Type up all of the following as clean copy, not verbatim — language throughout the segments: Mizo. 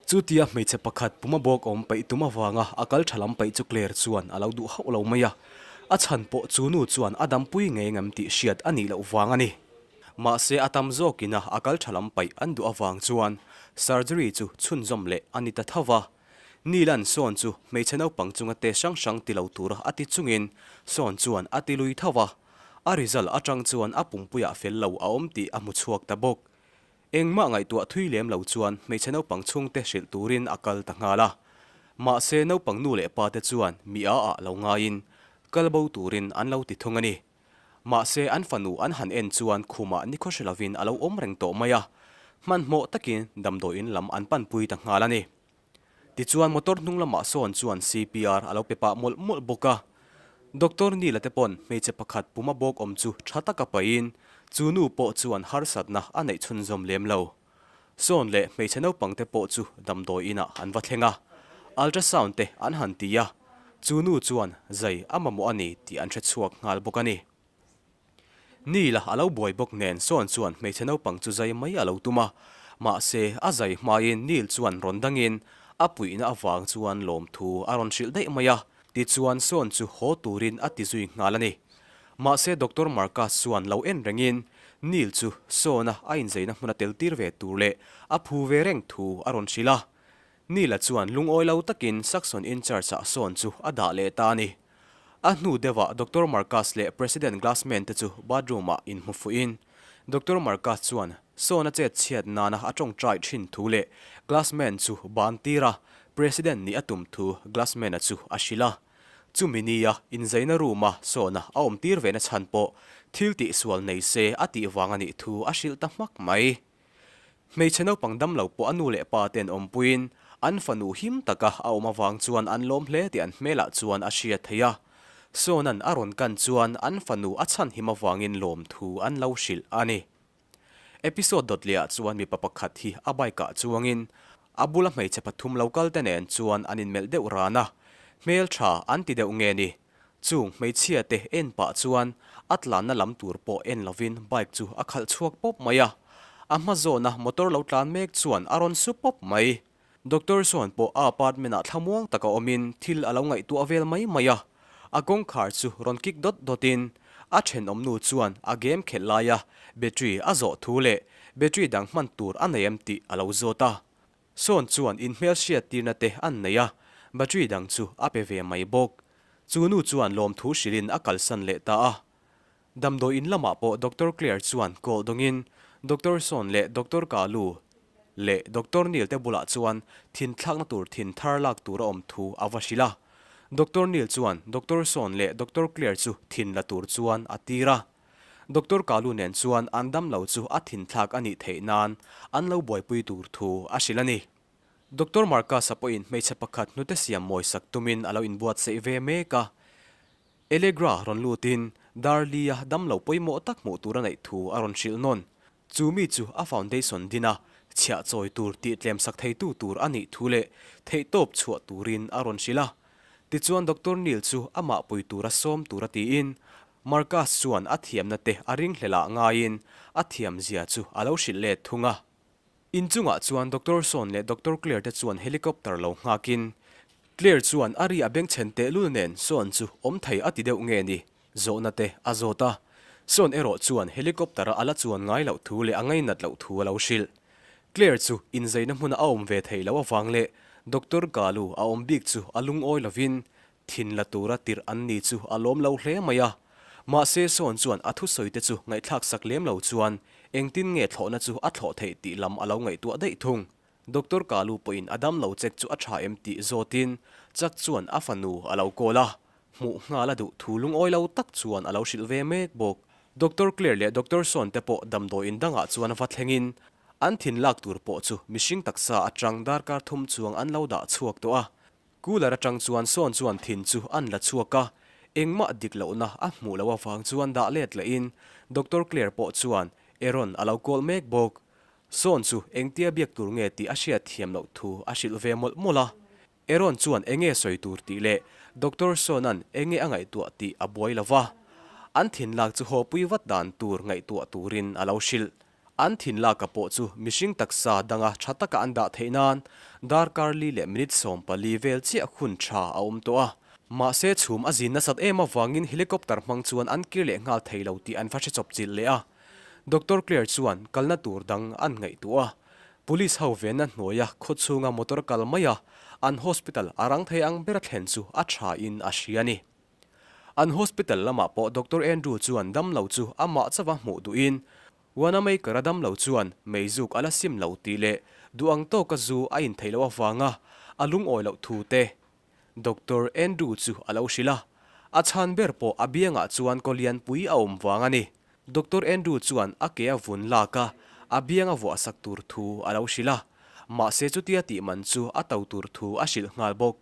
Chutia hmeichhe pakhat puma bawk awm peih tum avanga a kal tha lam peih chu Claire chuan a lo duh hauh lo mai a, a chhan pawh chu nu chuan a dampui ngei ngam tih hriat a nih loh vang a ni. Mahse a tam zawkin a a kal tha lam paih an duh avang chuan surgery chu chhunzawm leh a ni ta tho va. Neil-a'n Sean chu hmeichhe naupang chunga te hrang hrang ti lo tura a ti chungin Sean chuan a ti lui tho va. A result atang chuan a pumpuiah fel lo a awm tih a hmu chhuak ta bawk. Engmah ngaihtuah thui lem lo chuan hmeichhe naupang chhungte hrilh turin a kal ta nghal a. Mahse naupang nu leh pa te chuan mi a ah lo ngaiin kal bo turin an lo ti thung a ni. Mahse an fanu an han en chuan khumah nikhaw hre lovin a lo awm reng tawh mai a, hmanhmawh takin damdawiin lam an panpui ta nghal a ni. Tichuan motor hnung lamah sawn chuan CPR a lo pe pah mawlh mawlh bawk a. Doctor Neil-a te pawn hmeichhe pakhat puma bawk awm chu tha taka pahin chu nu pawh chuan harsatna a neih chhunzawm lem lo. Sawn leh hmeichhe naupang te pawh chu damdawi inah an va thleng a, ultrasound te an han ti a, chu nu chuan zai a mamawh a ni tih an hre chhuak nghal bawk a ni. Neil-a a lo buai bawk nen Sawn chuan hmeichhe naupang chu zai mai a lo tum a, mahse a zai hmain Neil chuan rawn dangin a puihna avang chuan lawmthu a rawn hrilh daih mai a, tichuan Sawn chu haw turin a ti zui nghal a ni. Mahse Doctor Marcus chuan lo en rengin Neil chu Sawn-a a inzeina hmuna tel tir ve tur leh a phu ve reng thu a rawn hrilh a. Neil-a chuan lungawi lo takin Saxon in-charge-ah Sawn chu a dah leh ta a ni. A hnu deuhah Doctor Marcus leh President Glassman te chu bathroom-ah inhmu fuhin Doctor Marcus chuan Sawn-a chet chhiat nana a tawngtai thin thu leh Glassman chu ban tir a, President nih a tum thu Glassman-a chu a hrilh a. Chumi nia inzaina room-a Sawn-a a awm tir ve na chhan pawh thil tihsual nei se a tih vang a nih thu a hrilh ta hmak mai. Hmeichhe naupang dam lo pawh a nu leh pa ten awmpuiin an fanu him taka a awm avang chuan an lawm hle tih an hmelah chuan a hriat theih a. Sawna'n a rawn kan chuan an fanu a chhan him avangin lawmthu an lo hrilh a ni. Episode dawt lehah chuan mipa pakhat hi a bike ah chuangin a bula hmeichhe pathum lo kal te nen chuan an inmelh deuh ran a, hmeltha an ti deuh nge ni? Chung hmeichhia te en pah chuan a tlanna lam tur pawh en lovin bike chu a khalh chhuak pawp mai a, a hma zawna motor lo tlan mek chuan a rawn su pawp mai. Doctor Sawn pawh a apartment ah thlamuang taka awmin thil a lo ngaihtuah vel mai mai a, a kawngkhar chu rawn kik dawt dawtin a thenawm nu chuan a game khelh laia battery a zawh thu leh battery dang hman tur a nei em tih a lo zawt a. Sawn chuan inhmelhriat tirna te an nei a, battery dang chu a pe ve mai bawk. Chu nu chuan lawmthu hrilhin a kalsan leh ta a. Damdawi in lamah pawh Doctor Clare chuan call dawngin Doctor Sawn leh Doctor Kalu leh Doctor Neil te bulah chuan thin thlakna tur thin thar lak tur a awm thu a va hrilh a. Doctor Neil chuan Doctor Sawn leh Doctor Clare chu thin la tur chuan a tir a. Doctor Kalu nen chuan an damlo chu a thin thlak a nih theih nan an lo buaipui tur thu a hrilh a ni. Doctor Marcus-a pawhin hmeichhe pakhat hnute siam mawisak tumin a lo inbuatsaih ve mek a. Allegra rawn lutin Darli-a damlo pawimawh tak hmuh tur a neih thu a rawn hrilh nawn. Chu mi chu a foundation dina chhiah chawi tur tih tlemsak theitu tur a nih thu leh theihtawp chhuah turin a rawn hrilh a. Tichuan Doctor Neil chu amah pui tura sawm tura tiin Marcus chuan a thiamna te a ringhlel ah ngaiin a thiamzia chu a lo hrilh let thung a. Inchungah chuan Doctor Sawn leh Doctor Clare te chuan helicopter lo nghakin, Clare chuan a ri a bengchhen tehlul nen Sawn chu awm thei a ti deuh nge ni? Zawhna te a zawt a. Sawn erawh chuan helicopter-a a la chuan ngai loh thu leh a ngainat loh thu a lo hrilh. Clare chu inzeina hmuna a awm ve theih loh avang leh Doctor Kalu a awm bik chu a lungawi lovin Thin la tura tirh an ni chu a lawm lo hle mai a. Mahse Sawn chuan a thusawi te chu ngaihthlak sak lem lo chuan engtin nge thlawhna chu a thlawh theih tih lam a lo ngaihtuah daih thung. Doctor Kalu pawhin a dam lo check chu a tha em tih zawtin Chuck chuan a fanu a lo call a, hmuh nghal a duh thu lungawi lo tak chuan a lo hrilh ve mek bawk. Doctor Clare leh Doctor Sawn te pawh damdawiin dangah chuan va thlengin an thin lak tur pawh chu mihring taksa atang darkar thum chuang an lo dah chhuak tawh a. Cooler atang chuan Sawn chuan thin chu an la chhuak a, engmah dik lohna a hmuh loh avang chuan dah let lehin Doctor Clare pawh chuan Aaron a lo call mek bawk. Sawn chu engtia biak tur nge tih a hriat thiam loh thu a hrilh ve mawlh mawlh a. Aaron chuan enge sawi tur tih leh Doctor Sawn-a'n enge a ngaihtuah tih a buai lo va, an thin lak chu haw pui vat dan tur ngaihtuah turin a lo hrilh. An thin lak a pawh chu mihring taksa danga tha taka an dah theih nan darkar li leh minute 14 vel chiah hun tha a awm tawh a. Mahse chhum a zin nasat em avangin helicopter hmang chuan an kir leh nghal thei lo tih an va hre chawp chilh leh a. Doctor Clare chuan kalna tur dang an ngaihtuah a. Police ho venna hnuaia khaw chhunga motor kal mai a, an hospital a rang thei ang bera thlen chu a tha in a hria a ni. An hospital lamah pawh Doctor Andrew chuan damlo chu amah chauha hmuh duhin, Wanamaker-a damlo chuan meizuk a la sim lo tih leh duh ang tawka zu a intheih loh avanga a lungawi loh thu te Doctor Andrew chu a lo hrilh a. A chhan ber pawh a biangah chuan kaw lianpui a awm vang a ni. Doctor Andrew chuan a ke a vun lak a, a biang a vuahsak tur thu a lo hrilh a. Mahse chutia tih man chu a to tur thu a hrilh nghal bawk.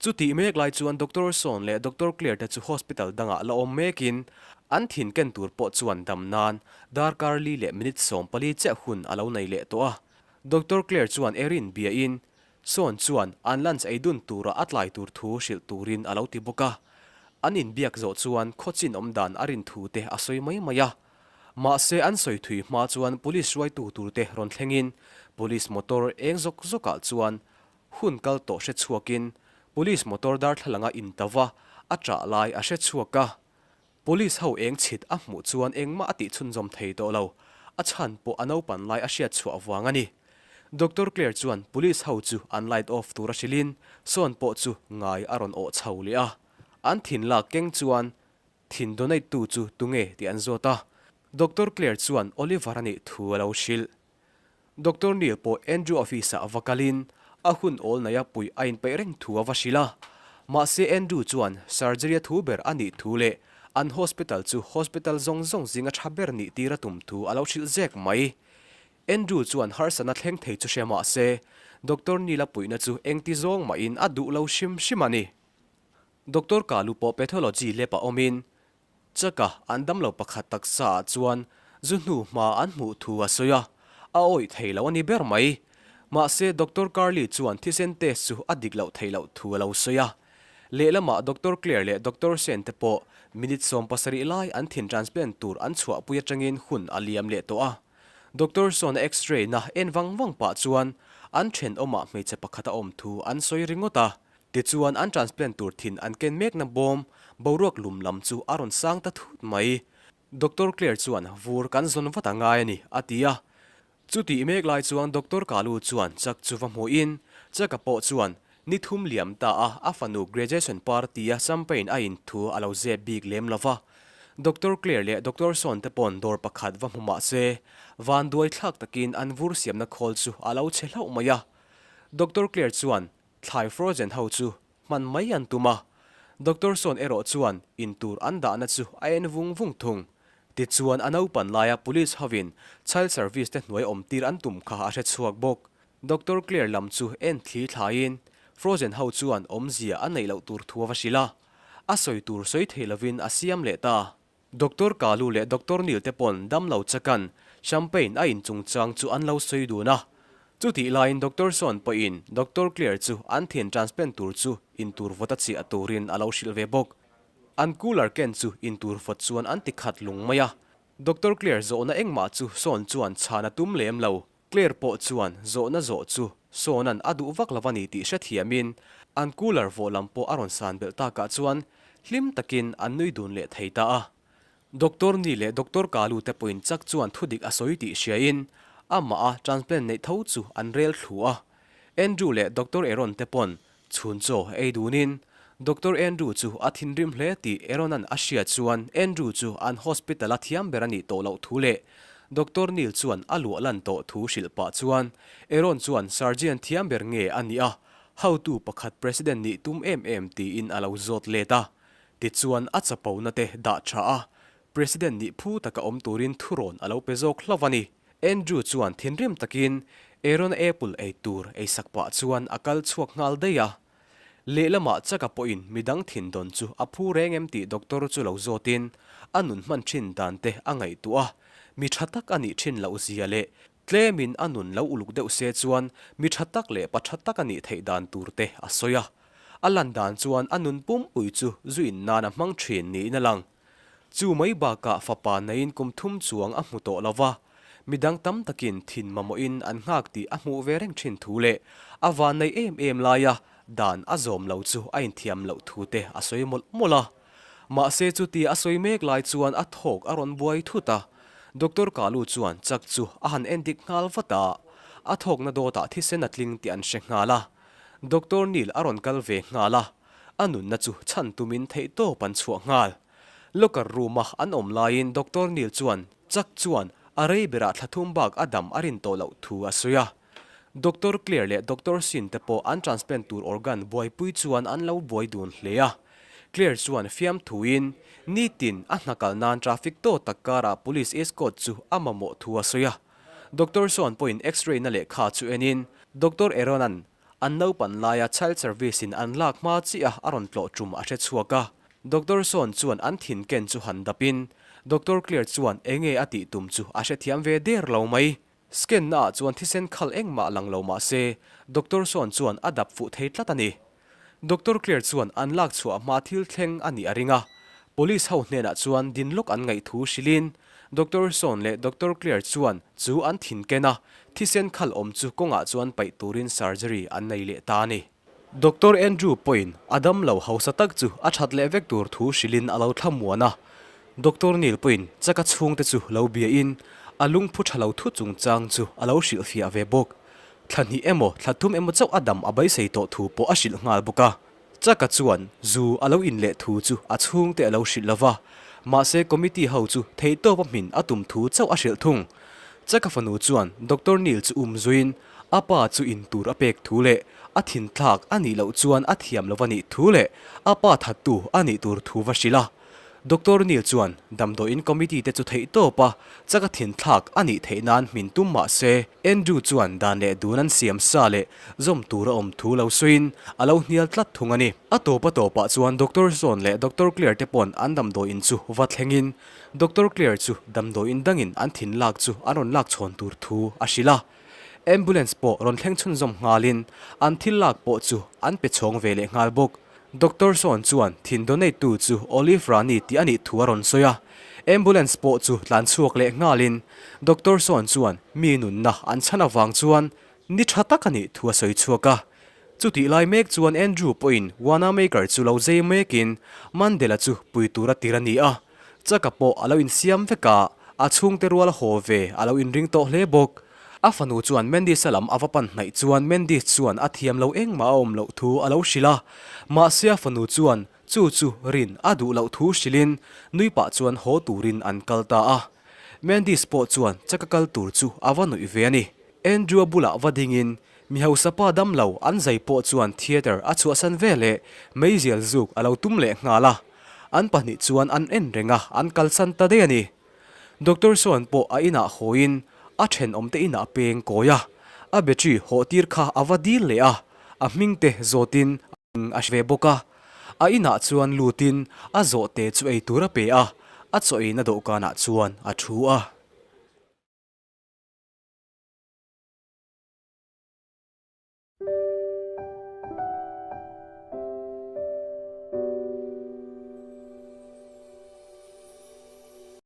Chutih mek lai chuan Doctor Sawn leh Doctor Clare te chu hospital dangah la awm mekin an thin ken tur pawh chuan dam nan darkar li leh minute 14 chiah hun a lo nei leh tawh a. Doctor Clare chuan Erin biain Sawn chuan an lunch ei dun tura a tlai tur thu hrilh turin a lo ti bawk a. An inbiak zawh chuan khawchin awm dan a rin thu te a sawi mai mai a. Mahse an sawi thui hma chuan police hruaitu turte rawn thlengin police motor eng zawk zawkah chuan Hun kal tawh hre chhuakin Police motor darthlalanga intava a ṭah lai a hre chhuak a. Police ho eng chhit a hmuh chuan engmah a tih chhunzawm thei tawh lo, a chhan pawh a naupan lai a hriat chhuah vang a ni. Doctor Clare chuan Police ho chu an light off tur a hrilhin sawn pawh chu ngai a rawn awh chho leh a. An thin lak keng chuan thin donate tu chu tunge tih an zawt a. Doctor Clare chuan Oliver a nih thu a lo hrilh. Doctor Neil pawh Andrew office ah va kalin a hun awl naia puih a inpeih reng thu a va hrilh a. Mahse Andrew chuan surgery a thu ber a nih thu leh an hospital chu hospital zawng zawng zinga tha ber nih tir a tum thu a lo hrilh zek mai. Andrew chuan harsatna thleng thei chu hre mahse Doctor Neil a puihna chu engti zawng mahin a duh lo hrim hrim a ni. Doctor Kalu pawh pathology lab ah awmin Chaka an damlo pakhat taksa ah chuan zu hnu hma an hmuh thu a sawi a, a awih thei lo a ni ber mai. Mahse Doctor Carly chuan thisen test chu a dik loh theih loh thu a lo sawi a. Lehlamah Doctor Clare leh Doctor Sen te pawh minute 70 lai an thin transplant tur an chhuahpui atangin hun a liam leh tawh a. Doctor Sawn a x-ray na en vang vang pah chuan an thenawmah hmeichhe pakhat a awm thu an sawi ringawt a. Tichuan an transplant tur thin an ken mekna bawm boruak lum lam chu a rawn sang ta thut mai. Doctor Clare chuan vur kan zawn vat a ngai a ni, a ti a. Chutih mek lai chuan Doctor Kalu chuan Chuck chu va hmuhin Chuck-a pawh chuan ni thum liam ta a a fanu graduation party-a champagne a in thu a lo zep bik lem lo va. Doctor Clare leh Doctor Sawn te pawn dawr pakhat va hmu mah se, vanduai thlak takin an vur siamna khawl chu a lo chhe hlauh mai a. Doctor Clare chuan Thlai frozen ho chu hman mai an tum a, Doctor Sawn erawh chuan in tur an dahna chu a en vung vung thung. Tichuan a naupan laia police hovin child service te hnuai awm tir an tum kha a hre chhuak bawk. Doctor Clare lam chu en thli thlaiin frozen ho chuan awmzia a neih loh tur thu a va hrilh a, a sawi tur sawi thei lovin a siam leh ta. Doctor Kalu leh Doctor Neil te pawn damlo chakan champagne a in chungchang chu an lo sawi dun a. Chutih laiin Doctor Sawn pawhin Doctor Clare chu an thin transplant tur chu in tur vawt a chiah turin a lo hrilh ve bawk. An cooler ken chu in tur vawt chuan an ti khat lung mai a. Doctor Clare zawhna engmah chu Sawn chuan chhan a tum lem lo. Clare pawh chuan zawhna zawh chu Sawna'n a duh vak lo a ni tih hrethiamin an cooler vawh lam pawh a rawn san belh takah chuan hlim takin an nui dun leh thei ta a. Doctor Ni leh Doctor Kalu te pawhin chak chuan thudik a sawi tih hriain amah a transplant neih tho chu an rel thlu a. Andrew leh Doctor Aaron te pawn Chhun chaw ei dunin Doctor Andrew chu a thinrim hle tih Aaron-a'n a hriat chuan Andrew chu an hospital-a thiam ber a nih tawh loh thu leh Doctor Neil chuan a luah lan tawh thu hrilh pah chuan Aaron chuan surgeon thiam ber nge a nih a, hotu pakhat president nih tum em em tiin a lo zawt let a. Tichuan a chapona te dah tha a, president nih phu taka awm turin thurawn a lo pe zawk hlauh a ni. Andrew chuan thinrim takin Aaron apple ei tur ei sak pah chuan a kal chhuak nghal daih a. Lehlamah Chaka pawhin midang thin dawn chu a phu reng em tih doctor chu lo zawtin a nun hman thin dan te a ngaihtuah a, mi tha tak a nih thin loh zia leh tlemin a nun lo uluk deuh se chuan mi tha tak leh pa tha tak a nih theih dan tur te a sawi a. A lan dan chuan a nun pumpui chu zu in nan a hmang thin niin a lang. Chu mai bakah fapa neiin kum thum chuang a hmu tawh lo va. Midang tam takin thin mamawhin an nghak tih a hmuh ve reng thin thu leh a vannei em em laia dan a zawm lo chu a inthiam loh thu te a sawi mawlh mawlh a. Mahse chuti a sawi mek lai chuan a thawk a rawn buai thut a, Doctor Kalu chuan Chuck chu a han endik nghal vat a, a thawkna dawtah thisen a tling tih an hre nghal a. Doctor Neil a rawn kal ve nghal a, a nunna chu chhan tumin theihtawp an chhuah nghal. Locker room-a an awm laiin Doctor Neil chuan Chuck chuan a rei berah thla thum bak a dam a rin tawh loh thu a sawi a. Doctor Clare leh Doctor Sin te pawh an transplant tur organ buaipui chuan an lo buai dun hle a. Clare chuan fiamthuin nitin a hna kal nan traffic tawt tak karah police escort chu a mamawh thu a sawi a. Doctor Sean pawhin X-ray na lehkha chu enin Doctor Aaron-a'n an naupan laia child service in an lak hma chiah a rawn tlawh tum a hre chhuak a. Doctor Sean chuan an thin ken chu han dapin Doctor Clare chuan enge a tih tum chu a hrethiam ve der lo mai. Scan na ah chuan thisen khal engmah lang lo mah se, Doctor Sean chuan a dap fuh thei tlat a ni. Doctor Clare chuan an lak chhuah hma thil thleng a nih a ring a, Police ho hnenah chuan din lawk an ngaih thu hrilhin Doctor Sean leh Doctor Clare chuan chu an thin ken a, thisen khal awm chu kawngah chuan paih turin surgery an nei leh ta a ni. Doctor Andrew pawhin a damlo hausa tak chu a that leh vek tur thu hrilhin a lo thlamuan a, Doctor Neil pawhin chaka chhungte chu lo biain a lungphu tha lo thu chungchang chu a lo hrilhfiah ve bawk. Thla hnih emaw thla thum emaw chauh a dam a beisei tawh thu pawh a hrilh nghal bawk a. Chaka chuan zu a lo in leh thu chu a chhungte a lo hrilh lo va, mahse committee ho chu theihtawp a hmin a tum thu chauh a hrilh thung. Chaka fanu chuan Doctor Neil chu um zuiin a pa chu in tur a pek thu leh a thinthlak a nih loh chuan a thiam lo va nih thu leh a pa thattu a nih tur thu va hrilh a. Doctor Neil chuan damdawiin committee te chu theih tawp a, chak a thinthlak a nih theih nan hmin tum mah se, Andrew chuan dan leh dun an siam sa leh zawm tur a awm thu lo sawiin a lo hnial tlat thung a ni. A tawp a tawpah chuan Doctor John leh Doctor Clare te pawn an damdawiin chu va thlengin Doctor Clare chu damdawiin dangin an thin lak chu an rawn lak chhawn tur thu a hrilh a. Ambulance pawh rawn thleng chhunzawm nghalin an thil lak pawh chu an pe chhawng ve leh nghal bawk. Doctor Sean chuan thin donate tu chu Olive Rani tih a nih thu a rawn sawi a, ambulance pawh chu tlan chhuak leh nghalin Doctor Sean chuan mi nunna an chhan avang chuan ni tha tak a nih thu a sawi chhuak a. Chutih lai mek chuan Andrew pawhin Wanamaker chu lo zei mekin Mandela chu pui tur a tir a ni a, Chaka pawh a lo insiam vek a, a chhungte rual a haw ve a lo inring tawh hle bawk. A fanu chuan Mendes-a lam a va pan hnaih chuan Mendes chuan a thiam lo engmah a awm loh thu a lo hrilh a, mahse a fanu chuan chu chu rin a duh loh thu hrilhin nui pah chuan haw turin an kal ta a. Mendes pawh chuan chaka kal tur chu a va nuih ve a ni. Andrew-a bulah va dingin mi hausa pa dam lo an zai pawh chuan theatre a chhuahsan ve leh meizial zuk a lo tum leh nghal a. An pahnih chuan an en reng a, an kalsan ta daih a ni. Doctor Sean pawh a inah hawiin a thenawmte inah peng kawi a, a battery hawh tir kha a va dil leh a, a hming te zawtin a hre ve bawk a. A inah chuan lutin a zawhte chu ei tur a pe a, a chaw eina dawhkanah chuan a thu a.